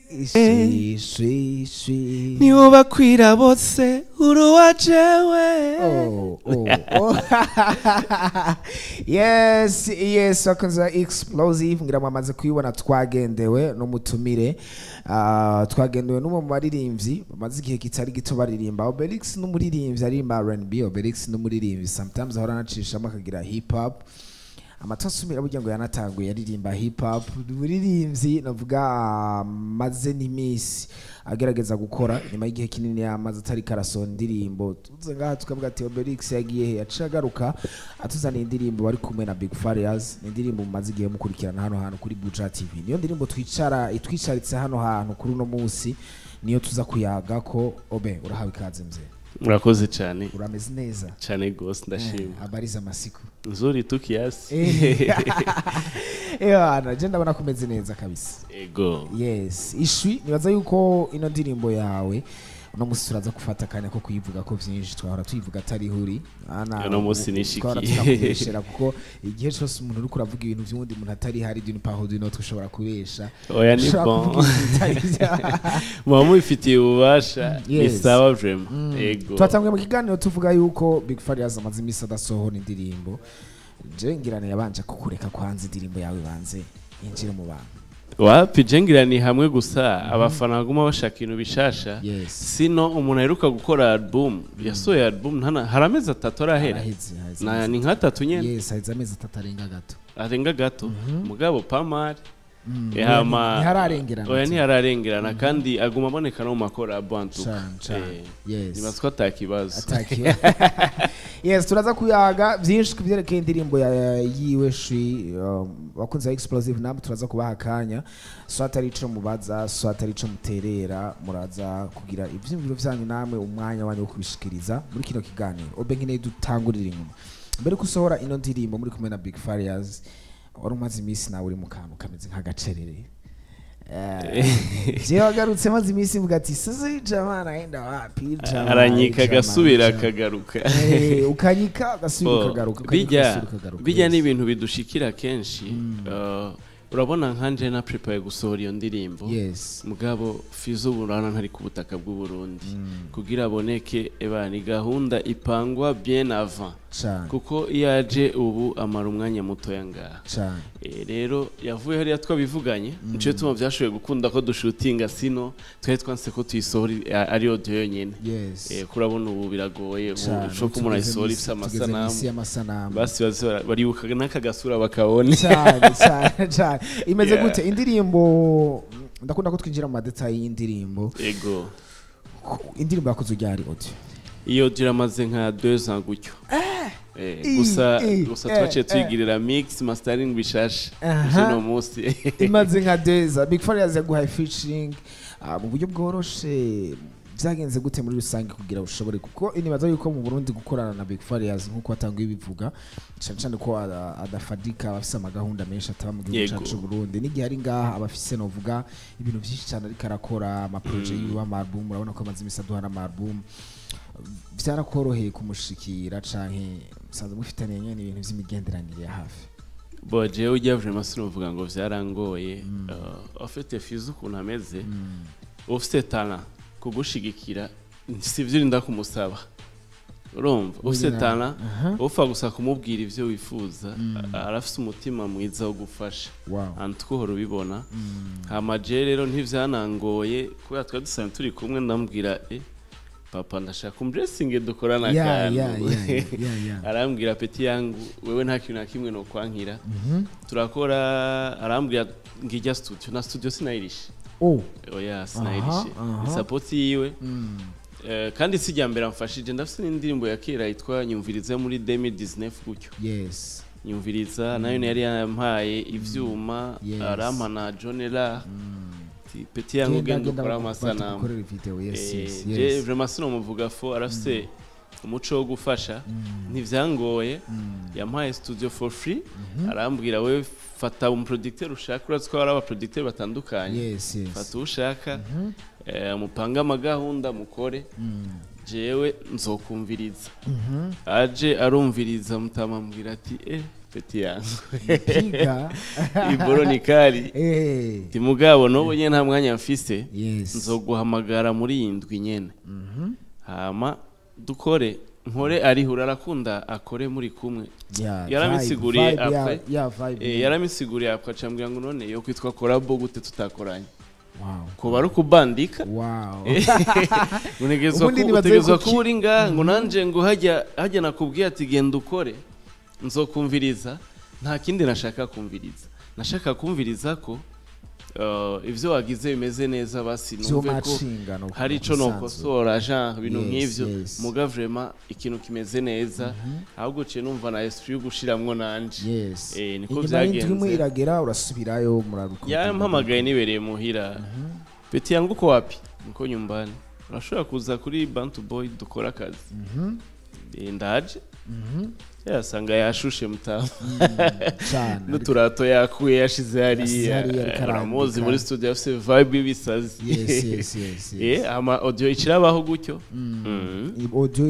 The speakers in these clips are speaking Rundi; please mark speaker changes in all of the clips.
Speaker 1: Ishwi, ishwi, ishwi.
Speaker 2: Niwo bakwira bose, uruwa jewe.
Speaker 1: Oh. Yes, bakunze ba Explosive, ngira mwamaze kuyibona. Twagendewe n'umutumire. Twagendewe n'umwe mu baririmbyi bamaze igihe kitari gito baririmba. Obelix n'umuririmbyi aririmba R&B. Obelix n'umuririmbyi sometimes ahora anacishamo akagira hip hop. Amatwi asumira burya ngo yanatanguye aririmba hip hop. Ni umuririmbyi navuga amaze n'iminsi agerageza gukora nyuma y'igihe kinini yamaze atari karasohora indirimbo. Tuze ngaha tukavuga ati Obelix yagiye he? Yaciye agaruka atuzaniye indirimbo bari kumwe na Big Farious. Ni indirimbo mumaze igihe mukurikirana hano hantu kuri Buja TV. Niyo ndirimbo twicara itwicaritse hano hantu kuri uno munsi, niyo tuza kuyaga ko. Obe, urahawe ikaze mzee.
Speaker 2: Murakoze cyane.
Speaker 1: Urameze neza?
Speaker 2: Cyane gose, ndashima.
Speaker 1: Habari za masiku?
Speaker 2: Nzuri tu kiasi.
Speaker 1: Ewana, je ndabona kumeze neza kabisa.
Speaker 2: Ego.
Speaker 1: Yes, ishwi, nibaza yuko ino ndirimbo yawe uno musi turaza gufata akanya ko kuyivuga ko vyinshi. Twahora tuyivuga atari huri. Ana
Speaker 2: Uno musi nishikiye.
Speaker 1: Twahora tunakubeshera, kuko igihe cose umuntu uriko uravuga ibintu vy'uwundi muntu atari hari, d'une part ou d'une autre ushobora kubesha.
Speaker 2: Oya, ni
Speaker 1: Ushobora
Speaker 2: bon.
Speaker 1: kuvuga ibintu bitari vya-
Speaker 2: Muba mubifitiye ububasha, ni sawa vraiment, ego.
Speaker 1: Twatanguye mu kiganiro tuvuga yuko Big Farious amaze imisi adasohora indirimbo. Je ngirane yabanje kukureka kwanza indirimbo yawe banze yinjire mu bantu.
Speaker 2: Wapi, je ngira ni hamwe gusa abafana baguma bashaka ibintu bishasha. Sino umuntu aheruka gukora album, yasohoye album ntana hari amezi 3 arahera.
Speaker 1: Araheze, haheze
Speaker 2: Na
Speaker 1: amezi
Speaker 2: ni nk'atatu nyene.
Speaker 1: Yes, haheze amezi 3 arenga gato.
Speaker 2: Arenga gato, mugabo pamari Hama
Speaker 1: Ntihararengerana.
Speaker 2: Oya, ntihararengerana, kandi aguma aboneka no mu makorabo antuka.
Speaker 1: Cane cane.
Speaker 2: Nibaza ko atakibazo.
Speaker 1: Atakiwe. Yes, turaza kuyaga byinshi ku byerekeye indirimbo ya yiwe Shwi. Bakunze ba Explosive, namwe turaza kubaha akanya, so atari ico mubaza, so atari ico muterera, muraza kugira ivyiyumviro vyanyu, namwe umwanya wanyu wo kubishikiriza muri kino kiganiro. Obe, nkeneye dutangurira inyuma mbere ko usohora ino ndirimbo muri kumwe na Big Farious. Wari umaze iminsi nawe uri mu kantu kameze nk'agacerere. Jewe wagarutse maze iminsi mvuga ati sasa jamaa anaenda wapi jamaa?
Speaker 2: Aranyika,
Speaker 1: jamaa,
Speaker 2: agasubira
Speaker 1: jamaa.
Speaker 2: akagaruka.
Speaker 1: Ukanyika, ugasubira,
Speaker 2: Bo,
Speaker 1: ukagaruka, ukanyika,
Speaker 2: bijya
Speaker 1: ugasubira, ukagaruka.
Speaker 2: Bijya ni ibintu bidushikira kenshi. Urabona nkanje na prepare gusohora iyo ndirimbo, mugabo Fizo ubu urabona ntari ku butaka bw'u Burundi kugira aboneke. Eba ni gahunda ipangwa bien avant, kuko iyo aje ubu amara umwanya mutoya ngaha. Rero yavuye hariya twabivuganye, nico gituma vyashoboye gukunda ko dushutinga, sino twari twanse ko tuyisohora ari audio yonyene. Kurabona ubu biragoye, ubu ushobora ko umuntu ayisohora ifise
Speaker 1: Tugeze mw'isi
Speaker 2: amasanamu.
Speaker 1: Y'amasanamu.
Speaker 2: Basi baze baribuka n'aka gasura bakabone.
Speaker 1: Cyane cyane cyane. Imeze gute indirimbo? Ndakunda ko twinjira mu ma détails y'indirimbo.
Speaker 2: Ego.
Speaker 1: Indirimbo yakoze ryari, audio?
Speaker 2: Iyo audio iramaze nka 2 ans gutyo. Gusa gusa twaciye tuyigirira mix, mastering bishasha uno munsi.
Speaker 1: Imaze nka deza. Big Farious yaguhaye featuring mu buryo bworoshe? Byagenze gute muri rusange kugira ushobore, kuko nibaza yuko mu Burundi gukorana na Big Farious, nkuko watanguye bivuga, cyane cyane ko adafadika, abafise amagahunda menshi, ataba mu gihugu cyacu Burundi, n'igihe ari ngaha abafise novuga ibintu byinshi cyane ariko arakora, ama projets yiwe, ama album, urabona ko amaze imisi aduha n'ama album. Byarakoroheye kumushikira canke musanzwe mufitaniye nyene ibintu vy'imigenderanire ya hafi?
Speaker 2: Bo, jewe ujya vraiment sinovuga ngo vyarangoye. En fait, Fizo ukuntu ameze, ufite talent, kugushigikira sivyo urinda kumusaba. Urumva, ufite talent, upfa gusa kumubwira ivyo wifuza, arafise umutima mwiza wo gufasha. Antuko uhora ubibona. Hama je rero ntivyanangoye kubera twari dusanzwe turi kumwe. Ndamubwira: "Papa, ndashaka umblessing dukorana akantu." Arambwira: "Petit yangu, wewe nta kintu na kimwe no kwankira." Turakora, arambwira ngijya studio, na studio sinayirishe. Oya, sinayirishe. Ni support yiwe. Kandi si irya mbere amfashije. Ndafise n'indirimbo ya kera yitwa Nyumviriza yo muri 2019 gutyo. Nyumviriza nayo yari yampaye ivyuma, arampa na John La. Petit yangu, genda ukora amasanamu.
Speaker 1: Bagukorera video.
Speaker 2: Je vraiment sinomuvuga fo, arafise umuco wo gufasha. Ntivyangoye, yampaye studio for free, arambwira: "Wewe fata umuproducteur ushaka." Urazi ko hari abaproducteur batandukanye. "Fata uwo ushaka, mupange amagahunda mukore, jewe nzokumviriza." Aje arumviriza, mutama ambwira ati Petit yangu,
Speaker 1: Piga.
Speaker 2: Iboro ni kali.
Speaker 1: Eh.
Speaker 2: Mugabo n'ubu nyene nta mwanya mfise.
Speaker 1: Yes.
Speaker 2: Nzoguhamagara muri iyi ndwi nyene. Hama dukore, nkore arihura, arakunda akore muri kumwe.
Speaker 1: Yeah,
Speaker 2: Yaramisiguriye
Speaker 1: vibe, vibe,
Speaker 2: après.
Speaker 1: Yeah, vibe.
Speaker 2: Yaramisiguriye après, acambwira ngo none yo kwitwa collabo gute tutakoranye?
Speaker 1: Wow.
Speaker 2: Kuba ari ukubandika.
Speaker 1: Wow.
Speaker 2: Unegerezwa
Speaker 1: Ubundi
Speaker 2: ku
Speaker 1: nibaze
Speaker 2: utegerezwa
Speaker 1: ko
Speaker 2: kuba uri ngaha, ngo nanje ngo hajya hajya nakubwiye ati genda ukore, nzokumviriza. Nta kindi nashaka kumviriza, nashaka kumviriza ko ivyo wagize bimeze neza, basi numve ko
Speaker 1: Vyomacinga no
Speaker 2: hari ico nokosora, genre ibintu nk'ivyo. Muga vraiment ikintu kimeze neza, ahubwo ciye numva na esprit yo gushiramwo nanje. Niko
Speaker 1: Inyuma y'indwi imwe
Speaker 2: vyagenze.
Speaker 1: iragera, urasubirayo, murarukora.
Speaker 2: Yampamagaye nibereye muhira: "Petit yangu, uko wapi?" "Niko nyumbani." "Urashobora kuza kuri Bantu Boy dukora akazi?" "Ndaje." Yasanga yashushe mutama.
Speaker 1: Cyane.
Speaker 2: N'uturato yakuye yashize
Speaker 1: Yashize
Speaker 2: hariya.
Speaker 1: hariya, ariko
Speaker 2: Uramuzi
Speaker 1: arandika.
Speaker 2: muri studio afise vibe y'ibisazi.
Speaker 1: Yes.
Speaker 2: Ama audio ikirabaho gutyo.
Speaker 1: Audio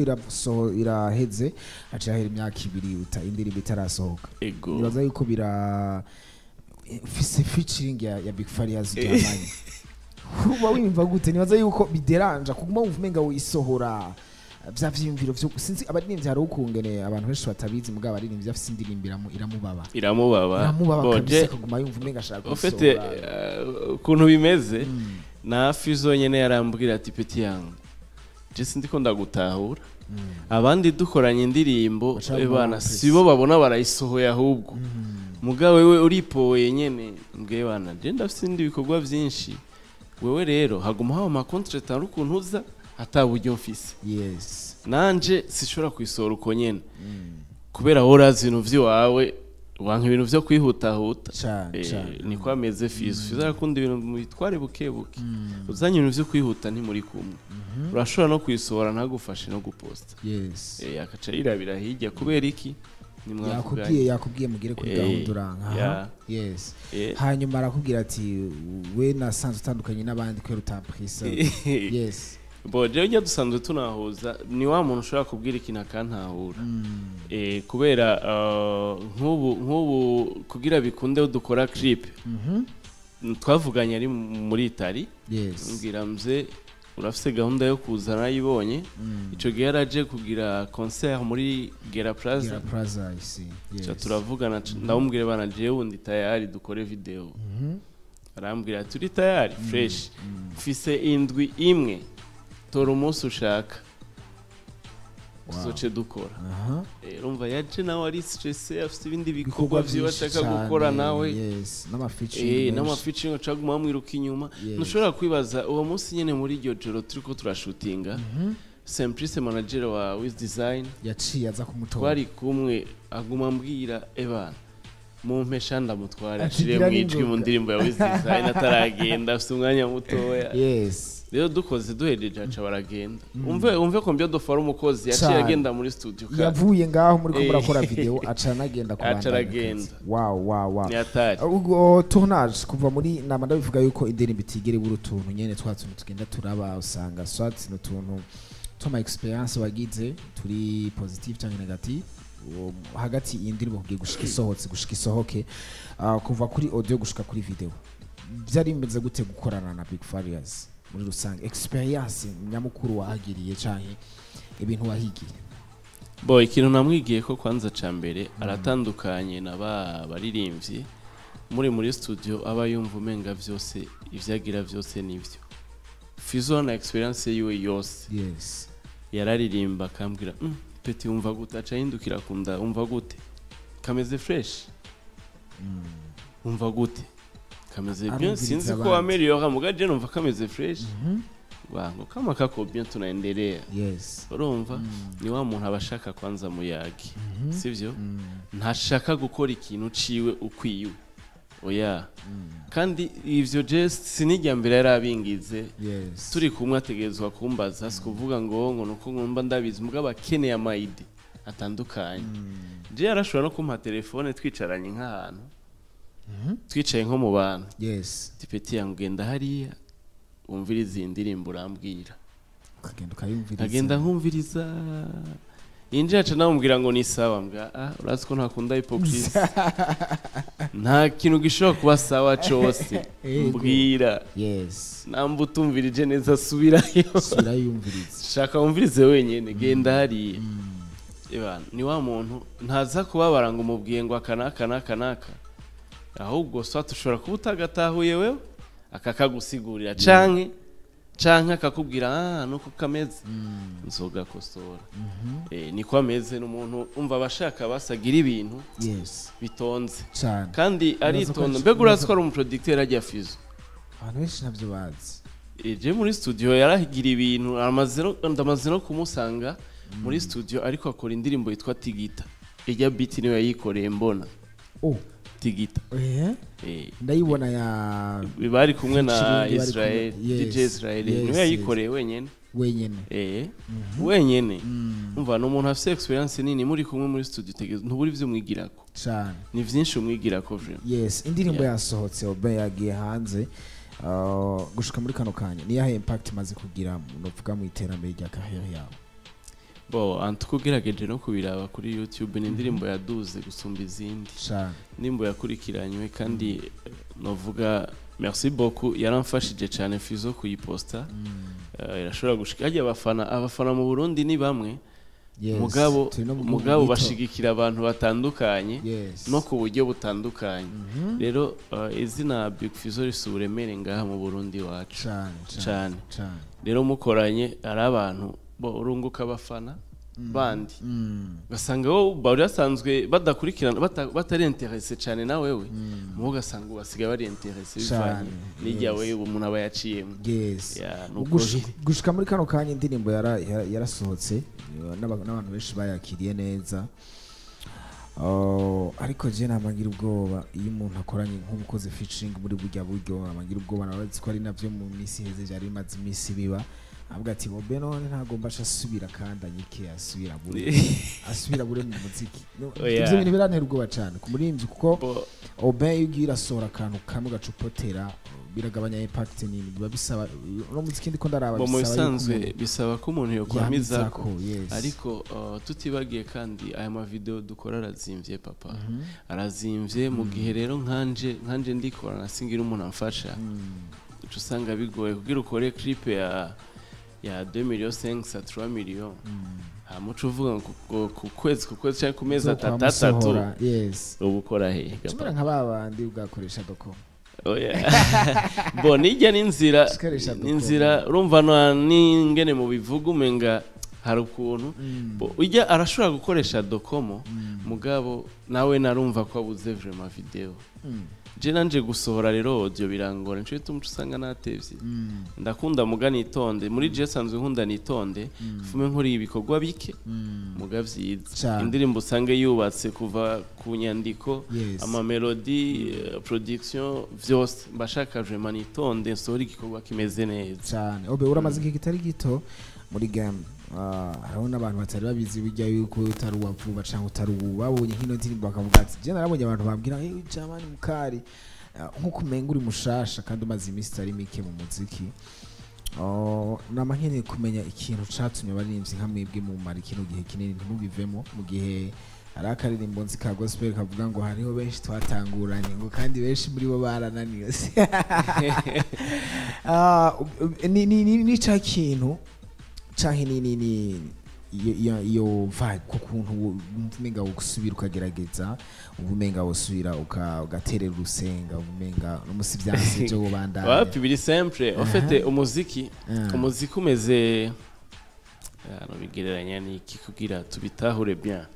Speaker 1: iraheze, haciye hahera imyaka 2 uta indirimbo itarasohoka.
Speaker 2: Ego.
Speaker 1: Nibaza yuko bira ufise featuring ya Big Farious ryamanye, uba wiyumva gute? Nibaza yuko bideranja kuguma wumva umenga wisohora vya vyiyumviro vyo, sinzi, abaririmbyi hari ukungene abantu benshi batabizi, mugabo abaririmbyi bafise indirimbo iramubaba.
Speaker 2: Iramubaba.
Speaker 1: Iramubaba
Speaker 2: Bon,
Speaker 1: kabisa, akaguma yumva umenga ashaka
Speaker 2: ufite
Speaker 1: kuyisohora.
Speaker 2: Ukuntu bimeze na Fizo nyene yarambwira ati: "Petit yangu, je sindiko ndagutahura, abandi dukoranye indirimbo,
Speaker 1: Baca
Speaker 2: bana
Speaker 1: baguma
Speaker 2: sibo babona barayisohoye, ahubwo mugabo wewe uripoye nyene." Mbwiye bana, je ndafise ibindi bikorwa vyinshi, wewe rero haguma haba ama contrat, ari ukuntu uza ata buryo mfise. Nanje sishobora kuyisohora uko nyene, kubera wowe urazi ibintu vy'iwawe, wanka ibintu vyo kwihutahuta.
Speaker 1: Cane. Cane.
Speaker 2: Niko ameze Fizo. Fizo arakunda ibintu mubitware buke buke. Uzanye ibintu vyo kwihuta, ntimuri kumwe, urashobora no kuyisohora ntagufashe no guposta. Akaca yirabira hirya kubera iki nimwavuganye.
Speaker 1: Yakubwiye mugire kuri gahunda uranka.
Speaker 2: Yeah.
Speaker 1: Yes. Hanyuma arakubwira ati we nasanze utandukanye n'abandi kubera utamprisa. Yes.
Speaker 2: Bo jewe njya dusanzwe tunahuza, ni wa muntu ushobora kubwira ikintu akantahura. Kubera nk'ubu kugira bikunde dukora clip, twavuganye ari muri Itali. Mbwira mze urafise gahunda yo kuza, narayibonye. Ico gihe yaraje kugira concert muri Gera Plaza.
Speaker 1: Gera Plaza, I see. Yes.
Speaker 2: Ca turavugana, ndamubwira bana jewe ndi tayari dukore video. Arambwira turi tayari fresh, mfise indwi imwe, tora umunsi ushaka, tuzoce dukora. Urumva yaje nawe ari stressé, afise ibindi bikorwa vyiwe
Speaker 1: vyinshi
Speaker 2: ashaka
Speaker 1: cane,
Speaker 2: gukora nawe.
Speaker 1: Yes, n'ama featuring menshi.
Speaker 2: N'ama featuring acaguma bamwiruka inyuma. Ntushobora kwibaza uwo munsi nyene muri iryo joro turiko turashutinga, Simplice, manager wa Wiz Design,
Speaker 1: yaciye aza kumutora.
Speaker 2: Twari kumwe, aguma ambwira: "Ebana mumpesha ndamutware
Speaker 1: Ati,
Speaker 2: ashire
Speaker 1: gira
Speaker 2: mu ijwi mu
Speaker 1: n'ingoga.
Speaker 2: ndirimbo ya Wiz Design ataragenda, afise umwanya mutoya." Rero dukoze duhejeje aca baragenda. Umve ko mbyo dufara umukozi yaciye
Speaker 1: Cane.
Speaker 2: agenda muri studio kandi.
Speaker 1: Yavuye ngaho muri ko murakora video, aca anagenda
Speaker 2: Aca
Speaker 1: kubandanya
Speaker 2: aragenda.
Speaker 1: akazi. Wow.
Speaker 2: Ni atari.
Speaker 1: Ubwo tournage kuva muri nama, ndabivuga yuko indirimbo itigera ibura utuntu nyene twa tuntu tugenda turaba, usanga soit ni utuntu tw'ama experience wagize turi positive cyangwa negative. Hagati iyi ndirimbo kugiye gushika isohotse, gushika isohoke, kuva kuri audio gushika kuri video, byari bimeze gute gukorana na Big Farious muri rusange, experience nyamukuru wahagiriye canke ibintu wahigiye?
Speaker 2: Bo ikintu namwigiye ko kwanza ca mbere, aratandukanye na ba baririmbyi muri studio aba yumva umenga vyose ivyagira vyose nivyo. Fizo na experience yiwe yose, yararirimba akambwira: "Petit, wumva gute?" Aca yindukira akunda: "Umva gute? Kameze fresh? Umva gute? Kameze bien?"
Speaker 1: Arumviriza
Speaker 2: "Sinzi ko
Speaker 1: abandi.
Speaker 2: ameliora, muga je numva kameze fresh." Wango kama kako bien, tunaendelea. Urumva ni wa muntu aba ashaka kwanza muyagi, sivyo? Ntashaka gukora ikintu ciwe ukwiwe, oya. Kandi ivyo je sinijya mbere yarabingize. Turi kumwe ategerezwa kumbaza, si kuvuga ngo nuko ngomba ndabizi, mugabo akeneye ama idées atandukanye. Je yarashobora no kumpa telefone twicaranye nk'ahantu, twicaye nko mu bantu: "Petit yangu, genda hariya wumvirize iyi ndirimbo, urambwira."
Speaker 1: Ukagenda ukayumviriza.
Speaker 2: Nkagenda nkumviriza. Yinjira aca namubwira ngo ni sawa, mbwa ah, urazi ko ntakunda hypocrisie, nta kintu gishobora kuba sawa cose. Mbwira namba utumvirije neza, subirayo.
Speaker 1: Subirayumviriza.
Speaker 2: Shaka wumvirize wenyene, genda hariya. Ebana, ni wa muntu ntaza kubabara ngo umubwiye ngo aka n'aka n'aka n'aka, ahubwo soit ushobora kuba utagatahuye wewe, akakagusigurira, canke akakubwira: "Ah, nuko kameze, nzogakosora." Niko ameze, n'umuntu umva abashaka basagira ibintu bitonze. Kandi
Speaker 1: Uraza ko
Speaker 2: aritonda. Mbega urazi ko ari umuproducteur ajya Fizo?
Speaker 1: Abantu benshi ntabyo bazi.
Speaker 2: Je muri studio yaragira ibintu, ndamaze no kumusanga muri studio ariko akora indirimbo yitwa Tigita. Ijya beat niwe yayikoreye mbona.
Speaker 1: Oh.
Speaker 2: Tigita.
Speaker 1: Ndayibona ya
Speaker 2: Bari kumwe na
Speaker 1: Featuring bari
Speaker 2: Israel.
Speaker 1: kumwe.
Speaker 2: DJ Israel. Niwe yayikoreye wenyene.
Speaker 1: Wenyene.
Speaker 2: Wenyene. Umva, ni umuntu afite experience nini. Muri kumwe muri studio utegereza, ntubura ivyo umwigirako. Ni vyinshi umwigirako vraiment.
Speaker 1: Yes, indirimbo yasohotse, Obe, yagiye hanze. Gushika muri kano kanya, niyahe impact imaze kugira, novuga mu iterambere rya carrière yawe?
Speaker 2: Bo antuko ugerageje no kubiraba kuri YouTube, ni indirimbo yaduze gusumba izindi, indirimbo yakurikiranywe. Kandi novuga merci beaucoup, yaramfashije cyane Fizo kuyiposta. Irashobora gushika hajya abafana mu Burundi ni bamwe, mugabo
Speaker 1: Turi no mu gihugu
Speaker 2: mugabo
Speaker 1: gito.
Speaker 2: bashigikira abantu batandukanye no ku buryo butandukanye. Rero izina Big Fizzo rifise uburemere ngaha mu Burundi wacu.
Speaker 1: Cane cane.
Speaker 2: Cane.
Speaker 1: Cane.
Speaker 2: Rero mukoranye ari abantu bo urunguka abafana bandi, ugasanga bo bari basanzwe badakurikirana, batari intéressé cyane na wewe, mubo ugasanga basigaye bari intéressé bivanye n'ijya wewe umuntu aba yaciyemo. Ya, nuko biri.
Speaker 1: Gushika muri kano kanya, indirimbo yarasohotse, n'abantu benshi bayakiriye neza. Oh, ariko je namagira ubwoba iyo umuntu akoranye nk'ubukoze featuring muri burya buryo, namagira ubwoba. Nabazi ko ari navyo mu minsi iheze vyari bimaze iminsi biba, avuga ati: "Bobe none ntagomba aca asubira kandi anyike, asubira bure mu muziki." No,
Speaker 2: Oya.
Speaker 1: ivyo bintu birantera ubwoba cane ku muririmbyi, kuko
Speaker 2: Bo,
Speaker 1: Obe, iyo ugiye urasohora akantu kamwe gacupotera, biragabanya impact nini. Biba bisaba uno muziki ndiko ndaraba,
Speaker 2: bo mu
Speaker 1: bisaba yuko
Speaker 2: bisanzwe
Speaker 1: umuntu
Speaker 2: bisaba ko umuntu yokwamizako.
Speaker 1: yamizako, yes.
Speaker 2: Ariko tutibagiye kandi aya mavideo dukora arazimvye papa, arazimvye. Mu gihe rero nkanje ndikora nasingira umuntu amfasha, uca usanga bigoye kugira ukore clip ya 2 millions 5 à 3 millions, hama uca uvuga ngo ku kwezi cyangwa ku mezi atatu atatu.
Speaker 1: Uzokwamusohora, yes.
Speaker 2: Uba ukora hehe?
Speaker 1: Tumera nka babandi ugakoresha doko.
Speaker 2: Oya. Bo nijya n'inzira.
Speaker 1: Shikarisha dukora.
Speaker 2: N'inzira urumva n'ingene mu bivuga umenga hari ukuntu. Bo ujya arashobora gukoresha dokomo, mugabo nawe narumva ko abuze vraiment video. Je nanje gusohora rero audio birangora, nico gituma uca usanga natevye. Ndakunda muga nitonde. Muri je sanzwe nkunda nitonde, fume nkora ibikorwa bike muga vyiza. Indirimbo usange yubatse kuva ku nyandiko, amamelodi, production, vyose. Mbashaka vraiment nitonde, nsohora igikorwa kimeze neza.
Speaker 1: Cyane. Obe, uramaze igihe kitari gito muri game. Hariho n'abantu batari babizi bijya yuko utari uwa vuba cyangwa utari ubu. Babonye nk'ino ndirimbo bakavuga ati, je narabonye abantu bambwira: "Hey, jamani mukari." Nkuko umenga uri mushasha kandi umaze iminsi itari mike mu muziki. Oh, nama nkeneye kumenya ikintu catumye abaririmbyi nka mwebwe mumara kino gihe kinini ntimubivemo, mu gihe hari akaririmbo nzi ka gospel kavuga ngo hariho benshi twatanguranye, ngo kandi benshi muri bo barananiwe. Ah, ni ca kintu canke ni iyo vibe, ku kuntu wumva umenga wosubira ukagerageza, wumva umenga wosubira ugaterera urusenga, wumva umenga n'umusi vyanse byo wobandanya?
Speaker 2: Wapi, biri simple en fait. Umuziki, umuziki umeze, no bigereranya n'iki kugira tubitahure bien?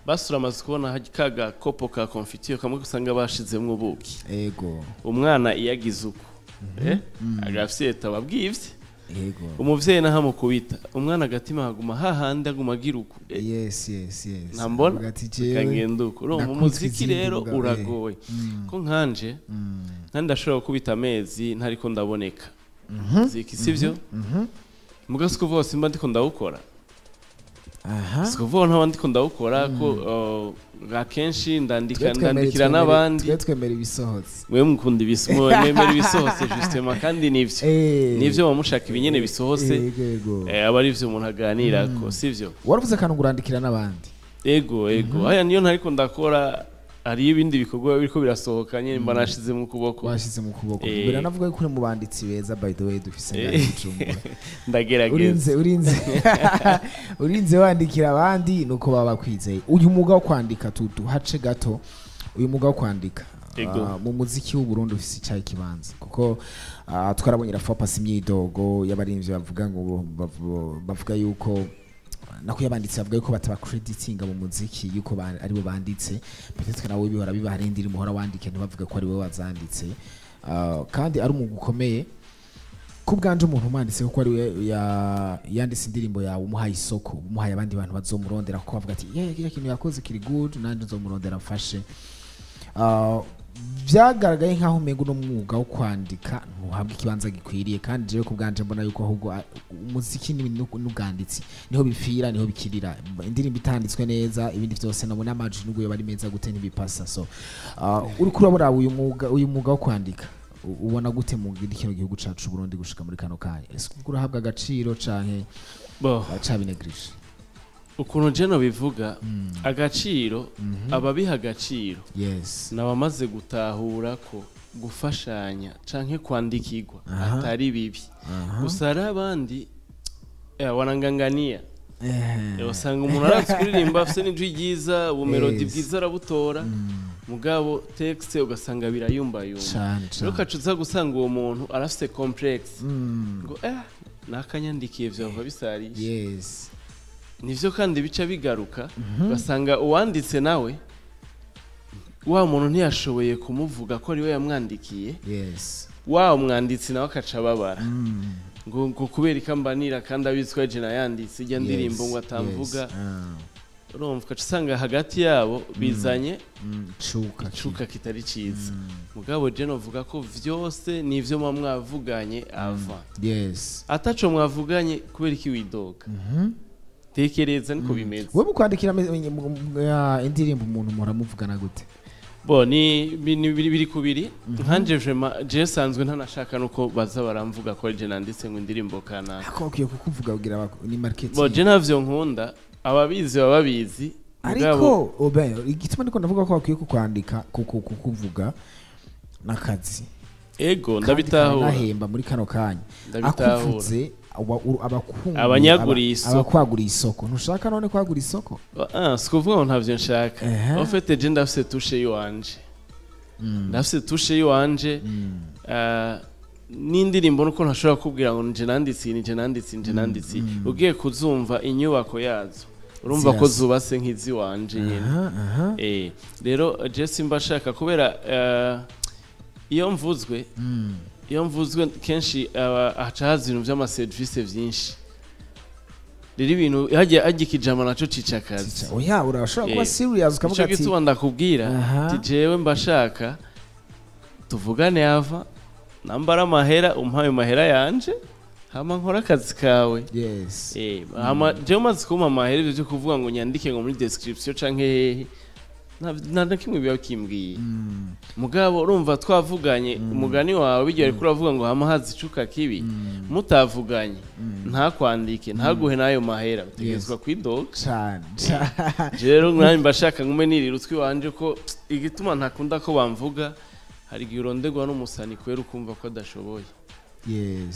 Speaker 2: Basura amaze kubona ka gakopo ka confiture kamwe usanga bashizemwo ubuki. Umwana iyo agize uko agafyeta aba abwivye. Umuvyeyi naho amukubita umwana, agatima haguma hahandi, aguma agira uko.
Speaker 1: Yes.
Speaker 2: Ntambona.
Speaker 1: Avuga ati, "Jewe
Speaker 2: akagenda uko." Urumva,
Speaker 1: nakubiswe
Speaker 2: umuziki
Speaker 1: izindi
Speaker 2: rero
Speaker 1: mugabo,
Speaker 2: uragoye, ko nkanje nkandi ndashobora gukubita amezi ntariko ndaboneka. Muziki sivyo, muga siko vose mba ndiko ndawukora. Sikuvuga ntaba ndiko ndawukora ko akenshi ndandika, ndandikira n'abandi.
Speaker 1: Twe twemera ibisohotse.
Speaker 2: Mwe mukunda mwemera ibisohotse justement, kandi nivyo. Nivyo, muba ibinyene bisohotse.
Speaker 1: Yego, yego.
Speaker 2: Aba ari ivyo umuntu aganirako, sivyo?
Speaker 1: Waravuze akantu ngo urandikira n'abandi.
Speaker 2: Ego, aya niyo ntariko ndakora, hariyo ibindi bikorwa biriko birasohoka nyene mba nashize mu kuboko.
Speaker 1: Washize mu kuboko. Biranavuga yuko uri mu banditsi beza, by the way, dufise ngaha i Bujumbura.
Speaker 2: Ndagerageza.
Speaker 1: Urinze wandikira abandi nuko baba bakwizeye. Uyu mwuga wo kwandika, tuhace gato, uyu mwuga wo kwandika mu muziki w'u Burundi ufise icyayi kibanza, kuko twarabonye rafa pasi imyidogo y'abarimvyi bavuga ngo bavuga yuko nako yabanditse, bavuga yuko bataba creditinga mu muziki yuko aribo banditse. Peut-être nawe bihora biba, hari indirimbo uhora wandike ntibavuge ko ari wowe wazanditse. Kandi ari umwuga ukomeye. Ku bwanje, umuntu umwanditse kuko ari we yanditse indirimbo yawe, umuhaye isoko, umuhaye abandi bantu bazomurondera, kuko bavuga ati: "Yeah, kiriya kintu yakoze kiri good, nanjye nzomurondera mfashe." Byagaragaye nk'aho umenga uno mwuga wo kwandika ntuhabwa ikibanza gikwiriye, kandi jewe ku bwanje mbona yuko ahubwo umuziki n'ubwanditsi niho bipfira, niho bikirira. Indirimbo itanditswe neza, ibindi byose nabona amajwi nubwo yoba ari meza gute ntibipasa. So uriko urabona uyu mwuga wo kwandika, ubona gute mu kino gihugu cacu Burundi gushika muri kano kanya? Ese ubwo urahabwa agaciro canke
Speaker 2: Bo,
Speaker 1: bacabinegirije?
Speaker 2: Ukuntu je nobivuga, agaciro, ababiha agaciro nabamaze gutahura ko gufashanya canke kwandikirwa atari bibi. Gusa hari abandi wanangangania. Usanga umuntu arazi kuririmba, afise n'ijwi ryiza, ubumelodi bwiza arabutora, mugabo texte ugasanga birayumbayumba.
Speaker 1: Cane.
Speaker 2: Rero
Speaker 1: Cane.
Speaker 2: ukaca uza gusanga uwo muntu arafise complexe ngo nakanyandikiye vyova bisarisha. Nivyo, kandi bica bigaruka ugasanga uwanditse nawe wa muntu ntiyashoboye kumuvuga ko ari we yamwandikiye. Wa umwanditsi nawe akaca ababara ngo kubera ikambanira kandi abizi ko ari nayanditse ijya ndirimbo, ngo atamvuga. Urumva ugaca usanga hagati yabo bizanye
Speaker 1: Cuka.
Speaker 2: icuka kitari ciza. Mugabo je novuga ko vyose nivyo muba mwavuganye ava. Ataco mwavuganye, kubera iki widoga? Tekereza niko bimeze.
Speaker 1: Wewe mukwandikira indirimbo umuntu muramuvugana gute?
Speaker 2: Bo ni biri kubiri. Nkanje vraiment je sanzwe ntanashaka nuko baza baramvuga ko je nanditse ngo indirimbo kanaka.
Speaker 1: Ako bakwiye kukuvuga kugira ni marketing.
Speaker 2: Bo je ntavyo nkunda, ababizi baba babizi.
Speaker 1: Ariko obe igituma ndiko ndavuga ko bakwiye kukwandika kukuvuga n'akazi.
Speaker 2: Ego.
Speaker 1: Kandi
Speaker 2: Ndabitahura.
Speaker 1: karanahemba muri kano kanya.
Speaker 2: Ndabitahura.
Speaker 1: Akuvuze abakungu
Speaker 2: Abanyaguriye isoko.
Speaker 1: Abakwaguriye isoko. Ntushaka none kwagura isoko?
Speaker 2: Ah, sikuvuga ngo ntavyo nshaka. En fait je ndafise touche yiwanje, ndafise touche yiwanje. N'indirimbo nuko ntashobora kubwira ngo nje nanditse iyi, nje nanditse iyi, nje nanditse iyi. Ugiye kuzumva inyubako yazo, urumva ko
Speaker 1: Zirasa.
Speaker 2: zubatse nk'iziwanje nyene.
Speaker 1: Aha aha
Speaker 2: Rero je simba shaka kubera iyo mvuzwe kenshi haca haza ibintu vy'amaserivisi vyinshi. Rero ibintu hajya ikijama naco cica akazi.
Speaker 1: Oya, urashobora kuba serious ukavuga
Speaker 2: Nico
Speaker 1: ati
Speaker 2: gituma ndakubwira ati jewe mbashaka tuvugane ava nambara amahera, umpaye amahera yanje, hama nkora akazi kawe. Hama jewe umaze kumpa amahera, ivyo vyo kuvuga ngo nyandike ngo muri description canke hehe, nta na kimwe biba kimbwiye. Mugabo urumva twavuganye umugani wawe bijya, ariko uravuga ngo hama haza icuka kibi. Mutavuganye, ntakwandike, ntaguhe n'ayo mahera, utegerezwa kwidoga.
Speaker 1: Cane cane.
Speaker 2: Rero nanjye mba shaka ngume nirira utwi wanje, ko igituma ntakunda ko bamvuga, hari igihe uronderwa n'umusani kwera ukumva ko adashoboye,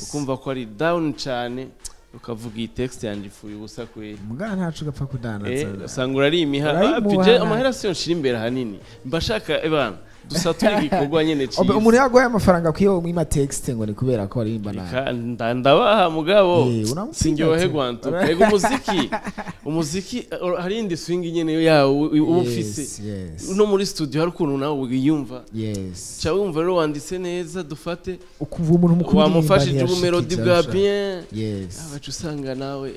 Speaker 2: ukumva ko ari down cane, ukavuga iyi texte yanjye ipfuye ubusa kweri.
Speaker 1: Mugana ntacu ugapfa kudandaza.
Speaker 2: Usanga urarimiha.
Speaker 1: Urayimuha.
Speaker 2: Je amahera siyo nshira imbere ahanini, mba shaka ebana dusature igikorwa nyene
Speaker 1: Obe, umuntu
Speaker 2: ciza.
Speaker 1: yaguhaye amafaranga akwiye mwima texte ngo ni kubera ko aririmba nabi?
Speaker 2: Ndabaha mugabo
Speaker 1: Uramupinga
Speaker 2: sinryoherwa
Speaker 1: ati.
Speaker 2: ntuka. Ego, umuziki hari indi swing nyene yawo uba ufise. No muri studio hari ukuntu nawe wiyumva. Ca wumva rero wanditse neza, dufate
Speaker 1: Ukumva umuntu mukuru
Speaker 2: wamufashije ubumelodi bwa bien, abaca usanga nawe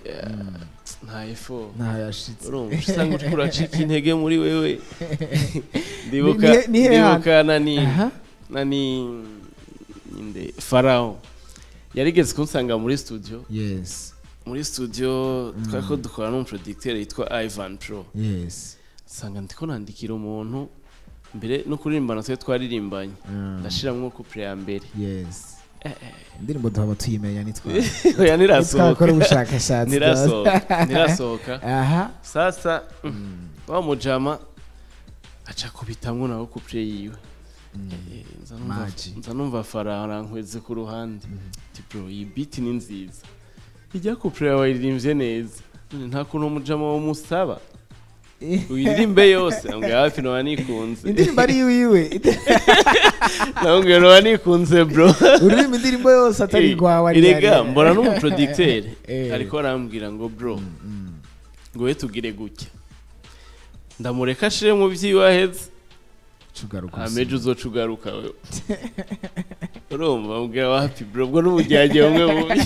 Speaker 2: nta effort.
Speaker 1: Ntaho yashitse.
Speaker 2: Urumva usanga uriko uracika intege muri wewe. Ndibuka
Speaker 1: Ni he
Speaker 2: ndibuka nani nani ninde, Farao yarigeze kunsanga muri studio. Muri studio twariko dukora n'umuproducteur yitwa Ivan Pro. Nsanga ndiko nandikira umuntu mbere no kuririmbana, twe twaririmbanye, ndashiramwo couplet ya mbere.
Speaker 1: Indirimbo duhaba tuyimenya nitwa
Speaker 2: Oya, nirasohoka.
Speaker 1: Twakora ubushakashatsi.
Speaker 2: Nirasohoka, nirasohoka. Sasa wa mujama aca kubitamwo nawe couplet yiwe.
Speaker 1: Maji.
Speaker 2: Nza numva Faraho arankweze ku ruhande, ati: "Bro, iyi beat ni nziza, ijya couplet yawe wayiririmbye neza, none nta kuntu umujama womusaba uyiririmbe yose?" Ambwira: "Hafi noba nikunze."
Speaker 1: Indirimbo ari iwiwe.
Speaker 2: Namubwira: "Noba nikunze, bro."
Speaker 1: Uririmba indirimbo yose atari rwawe ari
Speaker 2: Erega mbona n'umuproducteur ariko arambwira ngo: "Bro, ngo we tugire gutya, ndamureka ashire mu vyiwe aheze."
Speaker 1: Cugaruka.
Speaker 2: Ameje uzoca ugaruka wewe. Urumva, mbwira: "Wapi, bro, ubwo n'ubujyajye bumwe bubi."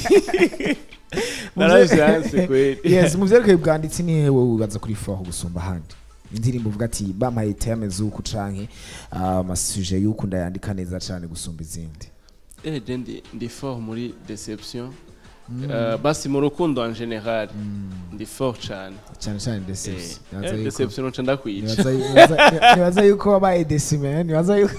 Speaker 2: Naravyanse kweli.
Speaker 1: Yes, mu vyerekeye ubwanditsi, ni hewe wibaza kuri fort gusumba ahandi? Indirimbo uvuga ati bampaye thème z'uku canke amasujet y'uku, ndayandika neza cane gusumba izindi.
Speaker 2: Je ndi fort muri déception. Basi mu rukundo en général ndi fort cane.
Speaker 1: Cyane cyane déception. Nibaza yuko-
Speaker 2: Déception nca ndakwica.
Speaker 1: Nibaza yuko wabaye déçu. Nibaza yuko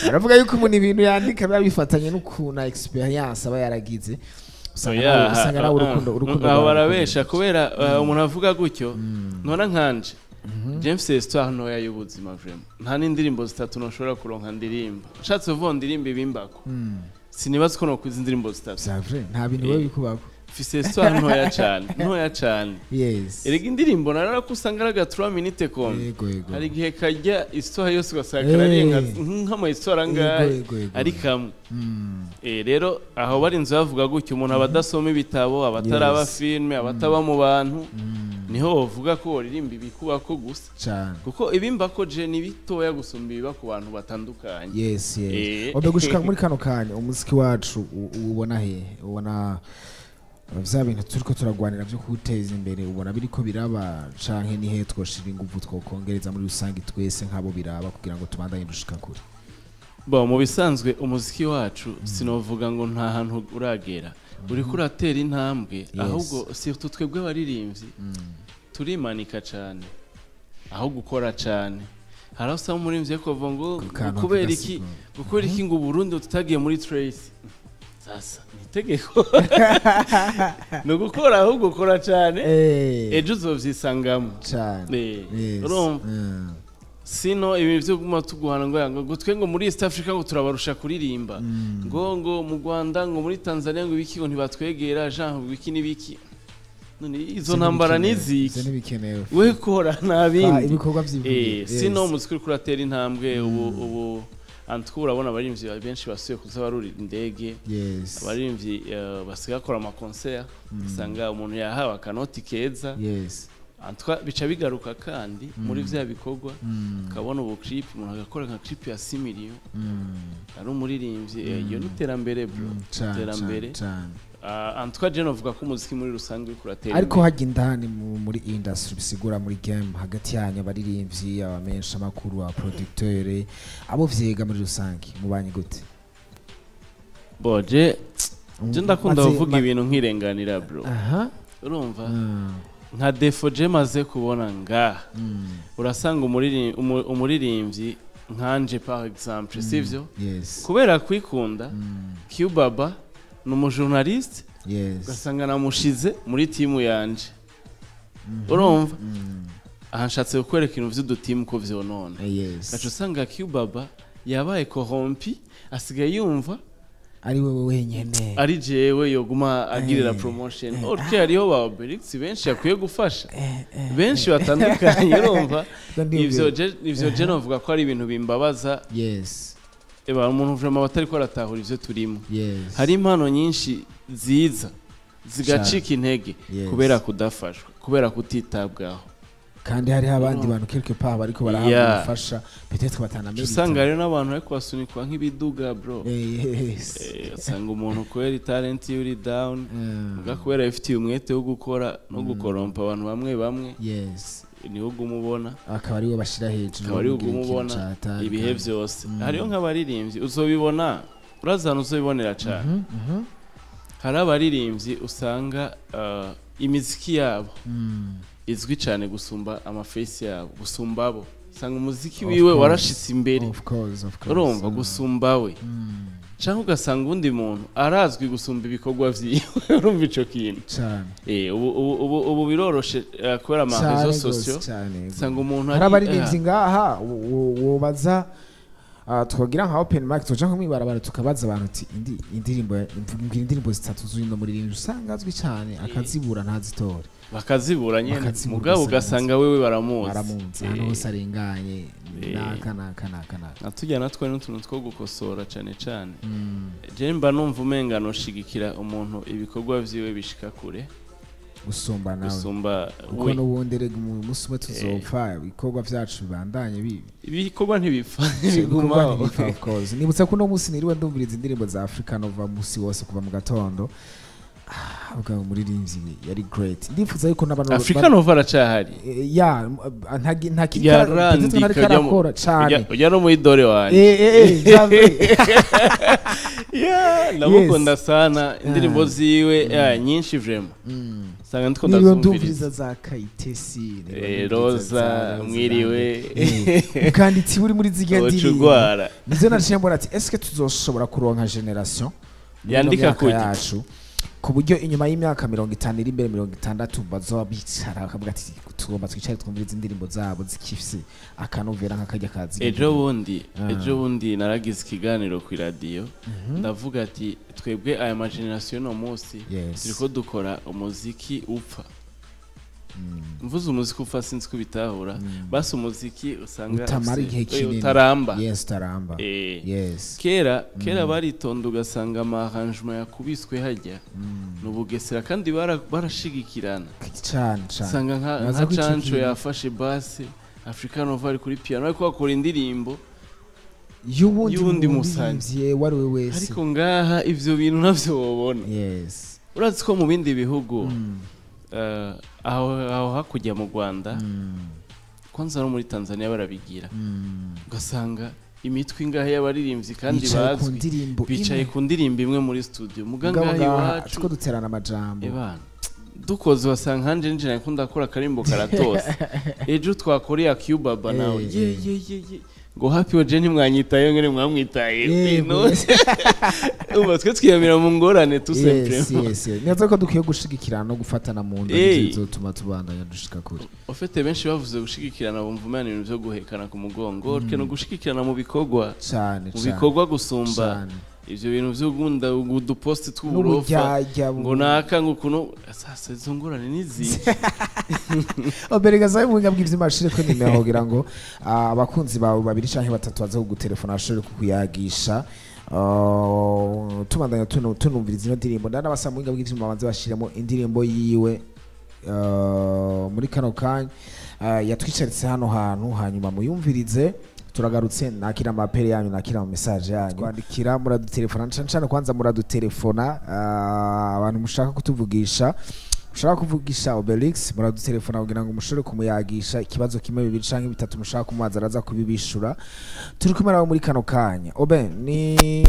Speaker 1: baravuga yuko umuntu ibintu yandika biba bifatanye n'ukuntu expérience aba yaragize. Usanga nawe urukundo
Speaker 2: aho
Speaker 1: rwawe
Speaker 2: barabesha kubera umuntu avuga gutyo ntora nkanje James, histoire ntoya y'ubuzima, vraiment nta n'indirimbo zitatu ntushobora kuronka ndirimba. Ushatse kuvuga ndirimba ibimbako, sinibaza ko nokwiza indirimbo zitatu.
Speaker 1: C'est vrai, nta bintu biba bikubako.
Speaker 2: Mfise histoire ntoya cane, ntoya cane. Erega indirimbo narara ko usanga ari aga 3 minutes comme
Speaker 1: yego yego
Speaker 2: hari igihe kajya histoire yose ugasanga kararenga nk'ama histoire angahe
Speaker 1: Yego, yego.
Speaker 2: ari kamwe. Rero aho bari inzu bavuga gutyo, umuntu aba adasoma ibitabo, abataraba filme, abataba mu bantu, niho bavuga ko woririmba ibikubako gusa.
Speaker 1: Cane.
Speaker 2: Kuko ibimbako je ni bitoya gusumba ibiba ku bantu batandukanye.
Speaker 1: Yes. Obe, gushika muri kano kanya umuziki wacu uwubona he? Ubona vya bintu turiko turagwanira vyo kuwuteza imbere, ubona biriko biraba, canke ni he twoshira inguvu, twokongereza muri rusange twese nk'abo biraba, kugira ngo tubandanye dushika kure?
Speaker 2: Bon, mu bisanzwe umuziki wacu sinovuga ngo nta hantu uragera, uriko uratera intambwe. Ahubwo surtout twebwe abaririmbyi turimanika cane aho gukora cane. Hari aho usanga umuririmbyi ariko bavuga ngo
Speaker 1: Ku kantu
Speaker 2: kubera iki,
Speaker 1: kagasigura.
Speaker 2: Kubera iki ngo Burundi tutagiye muri Trace? Sasa ni itegeko, ni ugukora, ahubwo ukora cane, ejo uzovyisangamo.
Speaker 1: Cane.
Speaker 2: Urumva, sino ibintu byo guma tuguhana ngo twe ngo muri East Africa ngo turabarusha kuririmba, ngo mu Rwanda, ngo muri Tanzania, ngo ibiki, ngo ntibatwegera, Jean, ngo ibiki n'ibiki. None izo ntambara
Speaker 1: Ivyo
Speaker 2: niziki?
Speaker 1: ntibikenewe.
Speaker 2: We kora nta bindi.
Speaker 1: Ibikorwa vyivugira.
Speaker 2: Sino umuziki uriko uratera intambwe ubu. Antuko urabona abaririmbyi benshi basubiye kuza barurira indege, abaririmbyi basigaye bakora amaconcert, usanga umuntu yahawe akanoti keza. Antuka bica bigaruka kandi muri vya bikorwa, ukabona ubu clip, umuntu agakora nka clip ya 6 millions, ari umuririmbyi. Iyo ni iterambere, bro.
Speaker 1: Cane.
Speaker 2: Iterambere.
Speaker 1: Cane.
Speaker 2: Antuka je novuga ko umuziki muri rusange uriko uratera
Speaker 1: Ariko
Speaker 2: imbere.
Speaker 1: hajya indani muri industry, bisigura muri game hagati yanyu abaririmbyi, abamenyesha amakuru, abaproducteur, abo vyiga muri rusange, mubanye gute?
Speaker 2: Bo je ndakunda kuvuga ibintu nkirenganira, bro. Urumva, nka défaut je maze kubona ngaha, urasanga umuririmbyi nkanje par exemple, sivyo? Kubera kwikunda, Cubaba ni umujournaliste, ugasanga namushize muri timu yanje. Urumva, aha nshatse kukwereka ibintu vy'udutimu ko vyonona. Gaca usanga Cubaba yabaye corrompu, asigaye yumva
Speaker 1: ari wewe wenyene
Speaker 2: ari jewe yoguma agirira promotion. Ok, hariho ba Obelix benshi yakwiye gufasha, benshi batandukanye. Urumva, ivyo je novuga ko ari ibintu bimbabaza. Eba umuntu vraiment batariko aratahura ivyo turimo. Hari impano nyinshi ziza zigacika intege kubera kudafashwa, kubera kutitabwaho.
Speaker 1: Kandi hariho abandi bantu quelque part bariko barahabwa ubufasha, peut-être batanamerita.
Speaker 2: Usanga rero n'abantu bariko basunikwa nk'ibiduga, bro. Usanga umuntu kubera italent ye uri down, muga kubera ifitiye umwete wo gukora no gukorompa abantu bamwe bamwe, niwo uguma ubona.
Speaker 1: Akaba ariwe bashira hejuru,
Speaker 2: Akaba ariwe
Speaker 1: bamubwira
Speaker 2: uguma
Speaker 1: ikintu
Speaker 2: ubona
Speaker 1: catari
Speaker 2: ibihe
Speaker 1: kandi.
Speaker 2: vyose. Hariho nk'abaririmbyi uzobibona, urazana uzobibonera cane. Hari abaririmbyi usanga imiziki yabo izwi cyane gusumba amafesi yabo, gusumba abo. Usanga umuziki
Speaker 1: Of
Speaker 2: wiwe
Speaker 1: course.
Speaker 2: warashitse imbere,
Speaker 1: Of course, of course.
Speaker 2: urumva, gusumba we, cyangwa ugasanga undi muntu arazwi gusumba ibikorwa vyiwe, urumva ico kintu.
Speaker 1: Cyane.
Speaker 2: Ubu biroroshe, kubera ama
Speaker 1: Cyane
Speaker 2: réseaux
Speaker 1: gose,
Speaker 2: sociaux.
Speaker 1: cyane.
Speaker 2: Usanga umuntu
Speaker 1: Hari abaririmbyi ngaha wobaza, twogira nka open mic, tuja nko mwibarabara tukabaza abantu uti indi indirimbo, mbwira indirimbo zitatu z'uno muririmbyi usanga azwi cyane, akazibura, ntazitore.
Speaker 2: Bakazibura nyene.
Speaker 1: Bakazibura,
Speaker 2: mugabo
Speaker 1: ugasanga
Speaker 2: ugasanga wewe baramuzi.
Speaker 1: Baramunzi ahantu hose arenganye. Naka naka naka naka.
Speaker 2: Natujya natwe n'utuntu two gukosora cane cane. Je mba numva umenga noshigikira umuntu ibikorwa vyiwe bishika kure
Speaker 1: gusumba nawe,
Speaker 2: gusumba
Speaker 1: kuko
Speaker 2: we.
Speaker 1: N'ubundi rega umunsi umwe tuzopfa, ibikorwa vyacu bibandanye bibi.
Speaker 2: Ibikorwa ntibipfa,
Speaker 1: Ibikorwa
Speaker 2: bigumaho.
Speaker 1: ntibipfa, of course. Nibutsa ko uno munsi niriwe ndumviriza indirimbo za Africa Nova musi wose kuva mu gatondo. Ubwo umuririmbyi yari great, ndifuza yuko n'abantu
Speaker 2: Africa Nova aracahari.
Speaker 1: Ya, nta
Speaker 2: Yarandika
Speaker 1: ntari karakora cane.
Speaker 2: Ujya no muri dore wanje.
Speaker 1: J'avais.
Speaker 2: Yeah, ndamukunda sana, indirimbo ziwe, yeah, nyinshi vraiment. Usanga ndiko
Speaker 1: Niriwe
Speaker 2: ndazumviriza.
Speaker 1: ndumviriza za Kayitesi, niriwe ndumviriza
Speaker 2: Roza,
Speaker 1: za
Speaker 2: mwiriwe.
Speaker 1: Ukanditsi uri muri zirya ndirimbo.
Speaker 2: Ucugwara.
Speaker 1: Nivyo naciye mbona ati eske tuzoshobora kuronka generation muri ino
Speaker 2: Yandika
Speaker 1: myaka
Speaker 2: kurya.
Speaker 1: yacu, ku buryo inyuma y'imyaka 50 iri imbere, 60, bazoba bicara bakavuga ati tugomba twicare twumvirize indirimbo zabo zikifise akanovera nk'akarya kazi.
Speaker 2: Ejo bundi, ejo bundi naragize ikiganiro ku iradiyo, ndavuga ati twebwe aya ma génération no munsi turiko dukora umuziki upfa. Mvuze umuziki upfa, sinzi ko bitahura. Basi umuziki usanga
Speaker 1: utamara igihe kinini.
Speaker 2: Utaramba.
Speaker 1: Yes, utaramba.
Speaker 2: Kera kera baritonda, ugasanga ama arrangement yakubiswe hajya ni ubugesera, kandi barashigikirana.
Speaker 1: Cyane cyane.
Speaker 2: Usanga nka
Speaker 1: Naza
Speaker 2: nka
Speaker 1: ko ico
Speaker 2: Canco
Speaker 1: kintu-
Speaker 2: yafashe basse, Africa Nova ari kuri piano, ariko bakora indirimbo
Speaker 1: y'uwundi
Speaker 2: y'uwundi musanyi.
Speaker 1: muririmbyi uwo ari we wese.
Speaker 2: Ariko ngaha ivyo bintu navyo wobona. Urazi ko mu bindi bihugu, aho hakurya mu Rwanda, kwanza no muri Tanzania barabigira, ugasanga imitwe ingahe y'abaririmbyi kandi
Speaker 1: bicaye ku
Speaker 2: bazwi
Speaker 1: ndirimbo
Speaker 2: bicaye
Speaker 1: imwe.
Speaker 2: Ku ndirimbo imwe muri studio, muga
Speaker 1: Mugabo
Speaker 2: ngaha
Speaker 1: ngaha
Speaker 2: iwacu
Speaker 1: tuko duterana amajambo.
Speaker 2: Ebana dukoze, wasanga hanje nje nakunda akora akarimbo karatose, ejo twakoreye Cubaba nawe ye ye ye ye, ngo happy waje ntimwanyitayeho ngene mwamwitaye. Ubu twe twiyamira mu ngorane tout simplement.
Speaker 1: Yes, neza ko dukwiye gushigikirana no gufatana mu nda, nivyo bizotuma tubandanya dushika kure.
Speaker 2: Ufite benshi bavuze gushigikirana bumva umenya ibintu byo guhekana ku mugongo, mm. No gushigikirana mu bikorwa,
Speaker 1: cyane
Speaker 2: mu
Speaker 1: cyane
Speaker 2: bikorwa gusumba ivyo bintu vyo gunda uduposte tw'uburofa
Speaker 1: n'uburyarya
Speaker 2: ngo naka ngo ukuntu sasa izo ngorane nizi.
Speaker 1: Oberega zawe mu bw'ivyuma ashire ko nimero kugira ngo abakunzi bawe babiri canke batatu baze kugutelefona bashobore kukuyagisha. Tubandanya tunumviriza ino ndirimbo, ndanabasaba mu buhinga bw'ivyuma banze bashiremo indirimbo yiwe muri kano kanya yatwicaritse hano hantu, hanyuma muyumvirize. Turagarutse, nakira amapere yanyu, nakira ama message yanyu, twandikira, muradutelefona cane cane, kwanza muradutelefona, abantu mushaka kutuvugisha, mushaka kuvugisha Obelix, muradutelefona kugira ngo mushobore kumuyagisha ikibazo kimwe, bibiri canke bitatu mushaka kumubaza, araza kubibishura. Turi kumwe nawe muri kano kanya. Obe ni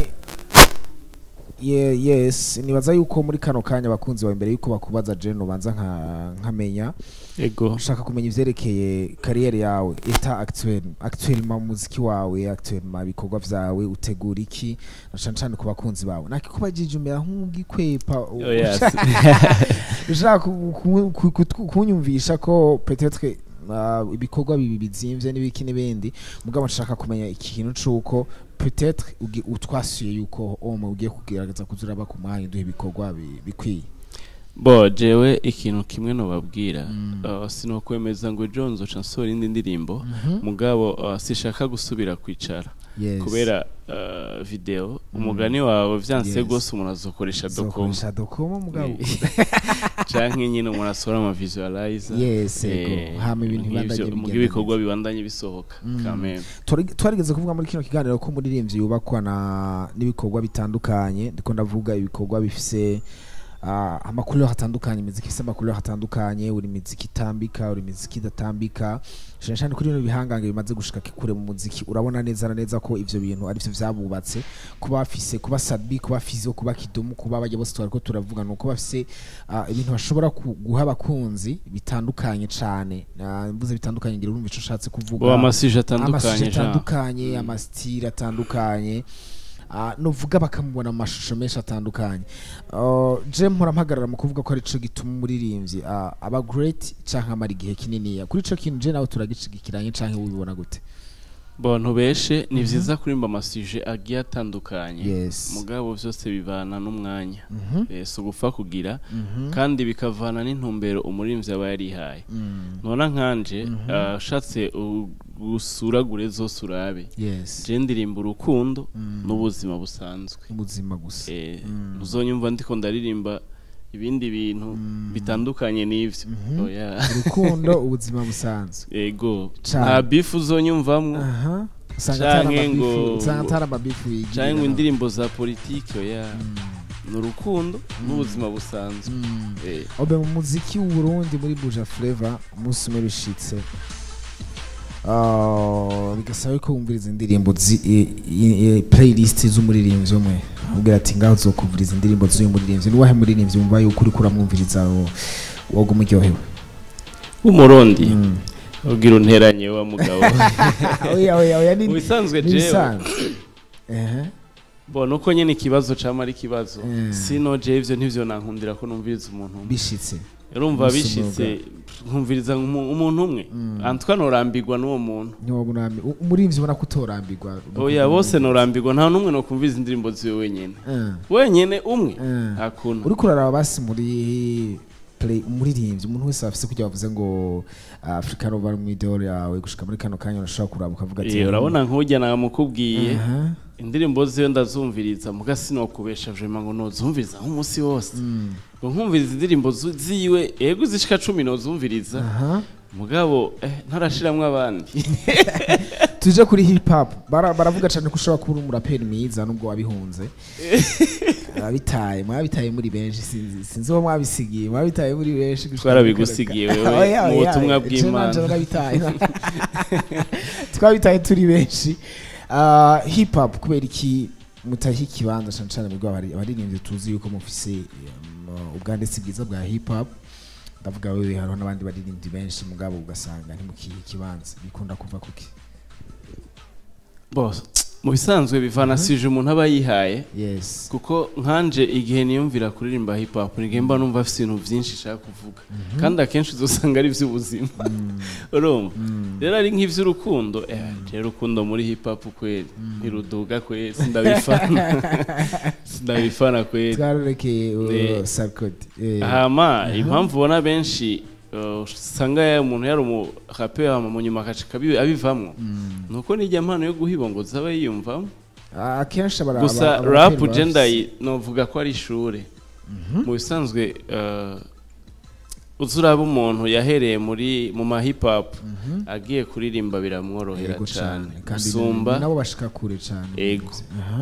Speaker 1: yes, nibaza yuko muri kano kanya abakunzi bawe, mbere yuko bakubaza, je nobanza nkamenya
Speaker 2: ego
Speaker 1: ushaka kumenya ivyerekeye carrière yawe, état actuel, actuellement muziki wawe, actuellement ibikorwa vyawe, utegura iki, na cane cane ku bakunzi bawe. Nakikubajije umera nk'ugikwepa.
Speaker 2: Oh, yes.
Speaker 1: Ushaka kunyumvisha ko peut-être ibikorwa bibi bizimvye n'ibiki n'ibindi, mugabo nshaka kumenya ikintu c'uko peut-être utwasuye yuko omwe ugiye kugerageza kuzuraba ku mwanya uduha ibikorwa bikwiye.
Speaker 2: Bo jewe ikintu kimwe nobabwira, sinokwemeza ngo ejo nzoca nsohora indi ndirimbo, mugabo sishaka gusubira kwicara kubera video umugani wawe vyanse gose umuntu azokoresha dokomo.
Speaker 1: Zokoresha dokomo, mugabo
Speaker 2: canke nyine umuntu asohora ama visualizer.
Speaker 1: Yes, ego, hama ibintu bibandanye
Speaker 2: muga
Speaker 1: bigenda
Speaker 2: ibikorwa bibandanye bisohoka kameme.
Speaker 1: Twarigeze kuvuga muri kino kiganiro ko umuririmbyi yubakwa na n'ibikorwa bitandukanye. Ndiko ndavuga ibikorwa bifise Ama couleur atandukanye, imiziki ifise ama couleur atandukanye, uri imiziki itambika, uri imiziki idatambika. Cyane cyane kuri bino bihangange bimaze gushika kure mu muziki, urabona neza na neza ko ivyo bintu ari byo vyabubatse, kuba bafise, kuba Sat-B, kuba Fizo, kuba Kidumu, kuba bajya bose twariko turavuga, nuko bafise ibintu bashobora guha abakunzi bitandukanye cane. Mvuze bitandukanye, ngira urumva ico ushatse kuvuga.
Speaker 2: Bo ama sujet atandukanye.
Speaker 1: Ama sujet
Speaker 2: genre.
Speaker 1: atandukanye, ama style atandukanye. Nuvuga bakamubona mu mashusho menshi atandukanye. Je mpora mpagarara mu kuvuga ko arico gituma umuririmbyi aba great canke amara igihe kininiya kuri ico kintu. Je nawe turagishigikiranye canke wibona gute?
Speaker 2: Bo ntubeshe, ni vyiza kurimba ama sujet agiye atandukanye, mugabo vyose bivana n'umwanya. Si ugupfa kugira, kandi bikavana n'intumbero umuririmbyi aba yarihaye. Nona nkanje, ushatse usuragure zose urabe, je ndirimba urukundo n'ubuzima busanzwe.
Speaker 1: Ubuzima gusa.
Speaker 2: Ntuzonyumva ndiko ndaririmba ibindi bintu bitandukanye n'ivyo, oya.
Speaker 1: Urukundo, ubuzima busanzwe.
Speaker 2: Ego.
Speaker 1: Cane.
Speaker 2: Nta beef uzonyumvamwo.
Speaker 1: Aha, usanga atari
Speaker 2: Canke
Speaker 1: ama beef, usanga atari ama beef yigirira.
Speaker 2: Canke ngo indirimbo za politiki, oya. Ni urukundo n'ubuzima busanzwe.
Speaker 1: Obe, mu muziki w'Uburundi, muri Buja Flavor, umunsi umwe bishitse bigasaba ko wumviriza indirimbo playlist z'umuririmbyi umwe, ubwira ati ngaho uzokumviriza indirimbo z'uyu muririmbyi, ni wahe muririmbyi wumva yuko uriko uramwumviriza woguma uryohewe?
Speaker 2: W'Umurundi? Ubwira unteranye wa mugabo.
Speaker 1: Oya, oya, oya, ni
Speaker 2: Mu bisanzwe
Speaker 1: ni
Speaker 2: jewe,
Speaker 1: bisanzwe. Ehe.
Speaker 2: Bo nuko nyene ikibazo cama ari ikibazo. Sino jewe ivyo ntivyo nankundira ko numviriza umuntu umwe.
Speaker 1: Bishitse.
Speaker 2: Urumva,
Speaker 1: Umunsi
Speaker 2: bishitse nkumviriza umuntu umwe, antwa norambirwa n'uwo muntu.
Speaker 1: Ntiwabona umuririmbyi ubona ko utorambirwa?
Speaker 2: Oya, bose norambirwa, nta n'umwe nokumviriza indirimbo ziwe wenyene, wenyene umwe, nta kuntu.
Speaker 1: Uriko uraraba basi muri play umuririmbyi, umuntu wese afise kugira bavuze ngo Africa Nova mu idole yawe gushika muri kano kanya, urashobora kuraba ukavuga ati
Speaker 2: Urabona nk'urya namukubwiye,
Speaker 1: Aha.
Speaker 2: indirimbo ziwe ndazumviriza, muga sinokubesha vraiment ngo nozumviriza nk'umunsi wose, ngo nkumviriza indirimbo ziwe, ego zishika 10 nozumviriza, mugabo ntarashiramwo abandi.
Speaker 1: Tuje kuri hip hop. Baravuga cyane ko ushobora kuba uri umuraperi mwiza nubwo wabihunze, mwabitaye, mwabitaye muri benshi, sinzi uwo mwabisigiye, mwabitaye muri benshi gushika muri kano
Speaker 2: Twarabigusigiye
Speaker 1: kanya.
Speaker 2: wewe,
Speaker 1: Oya,
Speaker 2: mu
Speaker 1: oya,
Speaker 2: butumwa
Speaker 1: oya,
Speaker 2: bw'Imana.
Speaker 1: je nanje narabitaye, twabitaye turi benshi. Hip hop, kubera iki mutaha ikibanza cyane cyane mu abaririmbyi tuzi yuko mufise ubwanditsi bwiza bwa hip hop? Ndavuga wewe, hariho n'abandi baririmbyi benshi, mugabo ugasanga ntimukiha ikibanza. Bikunda kuva kuki?
Speaker 2: Bo mu bisanzwe bivana sujet umuntu aba yihaye, kuko nkanje igihe niyumvira kuririmba hip hop, nigihe mba numva afise ibintu vyinshi nshaka kuvuga, kandi akenshi uzosanga ari ivy'ubuzima. Urumva rero ari nk'ivy'urukundo, rero urukundo muri hip hop kweli ntiruduga kweli, sindabifana, sindabifana kweli.
Speaker 1: Twarurekeye Sarkozy.
Speaker 2: Hama impamvu ubona benshi usanga umuntu yari umuraperi, hama mu nyuma agaca abivamwo, nuko nijya mpano yo guhibongoza aba yiyumvamo.
Speaker 1: Akenshi
Speaker 2: Gusa
Speaker 1: abaraperi
Speaker 2: rap
Speaker 1: bafise-
Speaker 2: je novuga ko ari ishure. Mu bisanzwe uza uraba umuntu yahereye muri mu ma hip hop agiye kuririmba biramworohera
Speaker 1: Yego.
Speaker 2: cane
Speaker 1: Kandi
Speaker 2: gusumba.
Speaker 1: nabo bashika kure cane.
Speaker 2: Ego.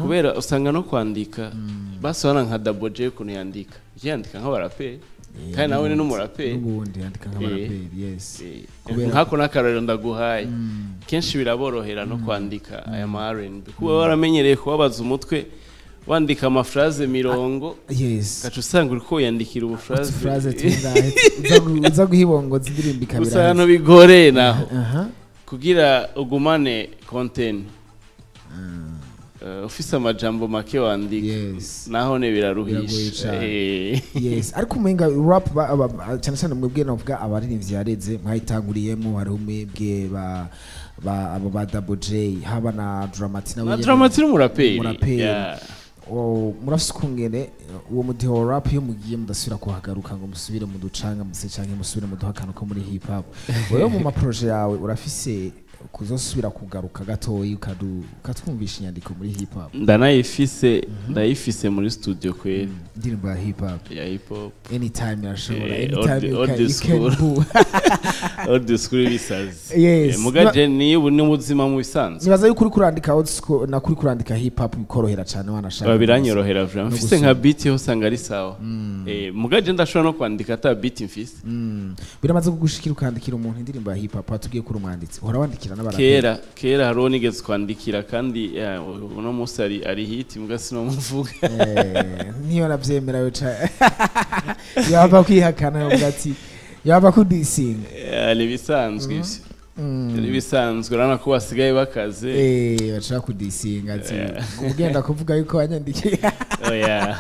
Speaker 2: Kubera usanga no kwandika basobanura nka Double J ukuntu yandika, yandika nk'abaraperi, kandi nawe ni n'umuraperi.
Speaker 1: N'ubundi yandika nk'abaraperi, yes.
Speaker 2: Nk'ako n'akarorero ndaguhaye. Kenshi biraborohera no kwandika aya ma R&B, kuba waramenyereye kubabaza umutwe wandika ama phrase mirongo, ugaca usanga uriko wiyandikira ubu phrase.
Speaker 1: Phrase tungahe uza guhibongoza indirimbo ikabira?
Speaker 2: Gusa ahantu bigoreye naho, kugira ugumane content ufise amajambo make wandika, naho ne
Speaker 1: Biragoye
Speaker 2: biraruhisha.
Speaker 1: cane. Yes, ariko umenga rap cyane cyane mwebwe, navuga abaririmbyi yareze mwayitanguriyemo, hariho mwebwe ba abo ba Double J, haba na Dramati nawe
Speaker 2: Na
Speaker 1: nyene.
Speaker 2: Dramati n'umuraperi.
Speaker 1: Umuraperi.
Speaker 2: Yeah.
Speaker 1: Murafise ukungene uwo mudiho wa rap iyo mugiye mudasubira kuhagaruka ngo musubire mu ducanga muse canke musubire mu duha akantu ko muri hip hop. Wewe mu ma projet yawe urafise Kuzosubira kugaruka gatoyi, ukatwumvisha inyandiko muri hip hop.
Speaker 2: Ndanayifise, ndayifise muri studio kweli.
Speaker 1: Indirimbo ya hip hop?
Speaker 2: Ya hip hop.
Speaker 1: Anytime irashobora.
Speaker 2: Old
Speaker 1: Anytime you
Speaker 2: old
Speaker 1: can, you can
Speaker 2: school.
Speaker 1: boo.
Speaker 2: Old school bisazi. Muga je ni ubu ni ubuzima mu bisanzwe.
Speaker 1: Nibaza yuko uri kurandika old school na kuri kurandika hip hop bikorohera cyane, wanashaka.
Speaker 2: Ba, biranyorohera vraiment.
Speaker 1: No
Speaker 2: Mfise
Speaker 1: gusoma.
Speaker 2: nka beat yo usanga ari sawa. Muga je ndashobora no kwandika ata beat mfise.
Speaker 1: Biramaze kugushikira ukandikira umuntu indirimbo ya hip hop? Watubwiye kuri umwanditsi, uhora wandikira n'abaraperi?
Speaker 2: Kera kera hariho nigeze kwandikira, kandi uno munsi ari hit, muga sinomuvuga.
Speaker 1: Niyo navyemera yo ca yaba kwihakana, yovuga ati yaba kudisinga.
Speaker 2: Ni ibisanzwe ivyo, ni ibisanzwe, urabona ko basigaye bakaze.
Speaker 1: Bashaka kudisinga ati ugenda kuvuga yuko wanyandikiye.
Speaker 2: Oya.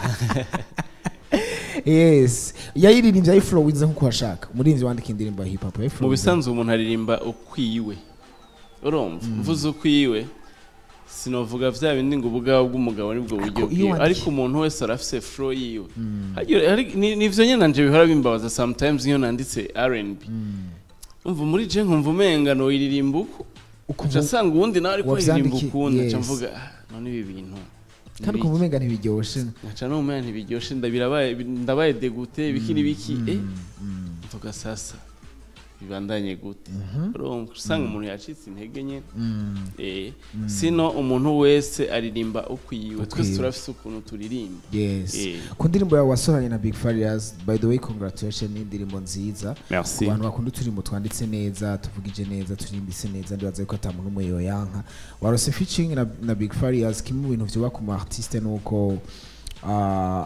Speaker 1: Yes, yayiririmbye, ayiflowinze nkuko washaka. Umuririmbyi wandika indirimbo ya hip hop
Speaker 2: Mu
Speaker 1: ayiflowinze?
Speaker 2: bisanzwe umuntu aririmba ukwiwe, urumva mvuze ukwiwe, sinovuga vya bindi ngo ubugabo bw'umugabo nibwo buryo
Speaker 1: Ariko iyo
Speaker 2: bwiwe, ariko umuntu wese arafise flow yiwe. Nivyo nyene nanje bihora bimbabaza sometimes iyo nanditse R&B, umva muri je nkumva umenga no iririmba uko,
Speaker 1: Ukumva
Speaker 2: nca nsanga uwundi nawe ariko aririmba
Speaker 1: wavyandikiye,
Speaker 2: ukundi, nca mvuga: "Ah, none ibi bintu ni
Speaker 1: Kandi
Speaker 2: biki?"
Speaker 1: ukumva umenga ntibiryoshe.
Speaker 2: Nkaca numenya ntibiryoshe, ndabirabaye, ndabaye dégoûté, ibiki n'ibiki, mvuga: "Sasa bibandanye gute?" Urumva usanga umuntu yacitse intege nyene. Sino umuntu wese aririmba ukwiwe, twese
Speaker 1: Ukwiwe.
Speaker 2: turafise ukuntu turirimba.
Speaker 1: Ku ndirimbo yawe wasoranye na Big Farious, by the way, congratulations, ni indirimbo nziza.
Speaker 2: Merci.
Speaker 1: Ku bantu bakunda uturimbo twanditse neza, tuvugije neza, turimbise neza, ndibaza yuko ata muntu umwe yoyanka. Warose featuring na Big Farious. Kimwe mu bintu vyubaka umu artiste nuko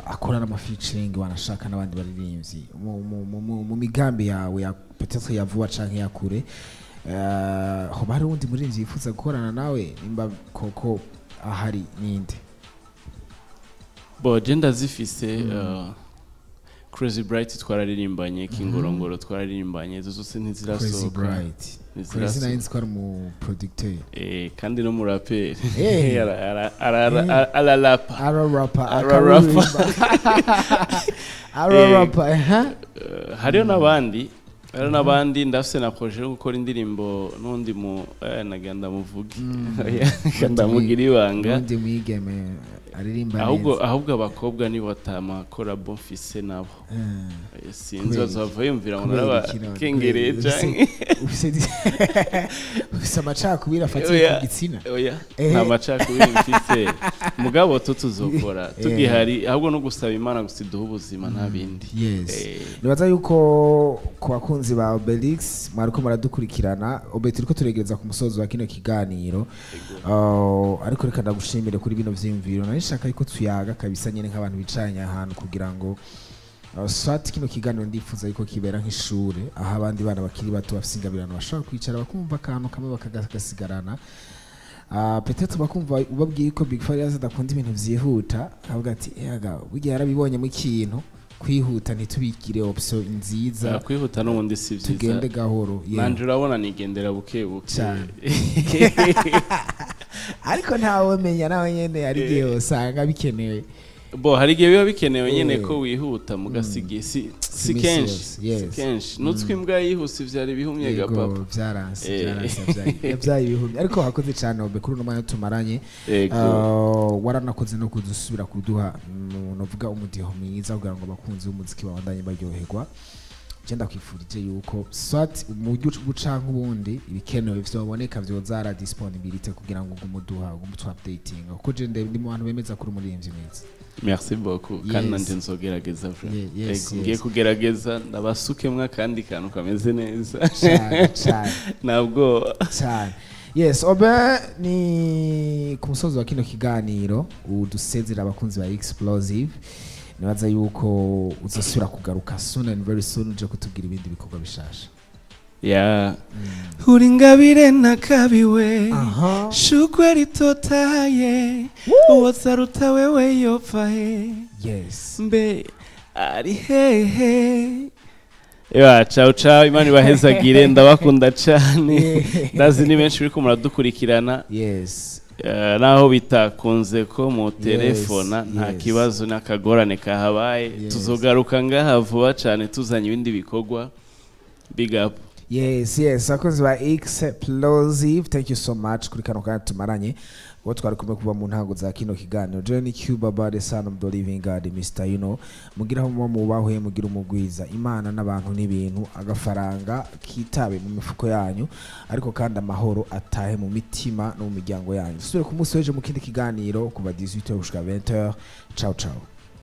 Speaker 1: akora n'ama featuring, wanashaka n'abandi baririmbyi. Mu migambi yawe ya peut-être ya vuba canke ya kure, hoba hari uwundi muririmbyi yifuza gukorana nawe? Nimba koko ahari, ninde?
Speaker 2: Bo, je ndazifise. Crazy Bright twararirimbanye, Kingorongoro twararirimbanye, izo zose
Speaker 1: Crazy
Speaker 2: ntizirasohoka.
Speaker 1: Bright. Crazy
Speaker 2: Ntizirasohoka.
Speaker 1: nari nzi ko ari umu producteur.
Speaker 2: Kandi no muraperi. Ararapa.
Speaker 1: Ararapa.
Speaker 2: Ararapa.
Speaker 1: Akaririmba, ararapa, aha.
Speaker 2: Hariho n'abandi, ndafise na projet yo gukora indirimbo n'undi mu nagira ndamuvuge, ndamugira ibanga.
Speaker 1: N'undi mwigeme aririmba
Speaker 2: Ahubwo
Speaker 1: neza.
Speaker 2: ahubwo abakobwa nibo atama collabo mfise nabo. Sinzi
Speaker 1: Kubera
Speaker 2: bazova yumvira ngo
Speaker 1: Kubera
Speaker 2: naraba
Speaker 1: iki none?
Speaker 2: kengereye canke
Speaker 1: Ufise amacakubiri afatiye
Speaker 2: Oya.
Speaker 1: ku gitsina?
Speaker 2: Oya, nta macakubiri mfise, mugabo tu tuzokora tugihari, ahubwo no gusaba Imana gusa iduha ubuzima, nta bindi.
Speaker 1: Nibaza yuko ku bakunzi ba Obelix mwariko muradukurikirana, Obe, turiko turegereza ku musozo wa kino kiganiro. Ariko reka ndagushimire kuri bino vyiyumviro. Nari nshaka yuko tuyaga kabisa nyene nk'abantu bicaranye ahantu kugira ngo swat kino kiganiro ndifuza yuko kibera nk'ishure, aho abandi bana bakiri bato bafise ingabirano bashobora kwicara bakumva akantu kamwe bakagasigarana. Peut-être bakumva ubabwiye ko Big Farious adakunda ibintu vyihuta, akavuga ati: "Ega burya yarabibonyemo ikintu, kwihuta ntitubigire option nziza."
Speaker 2: Kwihuta n'ubundi si vyiza.
Speaker 1: Tugende gahoro, yeah.
Speaker 2: Nanje urabona nigendera buke buke.
Speaker 1: Cyane. Ariko ntawe menya, nawe nyene hari igihe usanga bikenewe.
Speaker 2: Bo, hari igihe biba bikenewe nyene ko wihuta, mugasiga si
Speaker 1: Imisi
Speaker 2: kenshi.
Speaker 1: yose, yes.
Speaker 2: Si kenshi nutwe imbwa yihuse ivyara ibihumye ga papa.
Speaker 1: Vyaranse. Vyaranse, yavyaye ibihumye. Ariko hakoze cyane, Obe, kuri uno mwanya tumaranye.
Speaker 2: Yego.
Speaker 1: Waranakoze no kudusubira kuduha, novuga umudiho mwiza kugira ngo abakunzi b'umuziki babandanye baryoherwa. Je ndakwifurije yuko swat mu buryo bucanka ubundi ibikenewe vyoboneka, vyozara disponibilité kugira ngo ugume uduha, ugume utu updating, kuko je ndi mu bantu bemeza kuri umuririmbyi mwiza.
Speaker 2: Merci beaucoup, kandi nanje nzogerageza vraiment. Yego, ngiye kugerageza ndabasukemwo akandi kantu kameze neza.
Speaker 1: Cyane cyane.
Speaker 2: Ntabwo
Speaker 1: Cyane, yes. Obe, ni ku musozi wa kino kiganiro, udusezera abakunzi ba Explosive. Nibaza yuko uzosubira kugaruka soon and very soon, uje kutubwira ibindi bikorwa bishasha.
Speaker 2: Ya uri ngabire nakabiwe,
Speaker 1: Aha.
Speaker 2: shukwe ritotaye, uwozaruta wewe yopfa he? Mbe ari hehe? Ya, ciao ciao, Imana ibahezagire, ndabakunda cane. Ndazi ni benshi biriko muradukurikirana. Naho bitakunze ko mu telefona, nta kibazo n'akagorane kahabaye. Tuzogaruka ngaha vuba cane tuzanye ibindi bikorwa. Big up.
Speaker 1: Yes, abakozi ba Explosive, thank you so much kuri kano kanya tumaranye, kuko twari kumwe kuva mu ntango za kino kiganiro. Johnny Cuba Bad, son of the living God, Mr. You know, mugira aho muba mubahwe, mugira umugwiza Imana n'abantu n'ibintu, agafaranga kitabe mu mifuko yanyu, ariko kandi amahoro atahe mu mitima no mu miryango yanyu. Dusubire ku munsi w'ejo mu kindi kiganiro kuva 18h gushika 20h. Ciao ciao.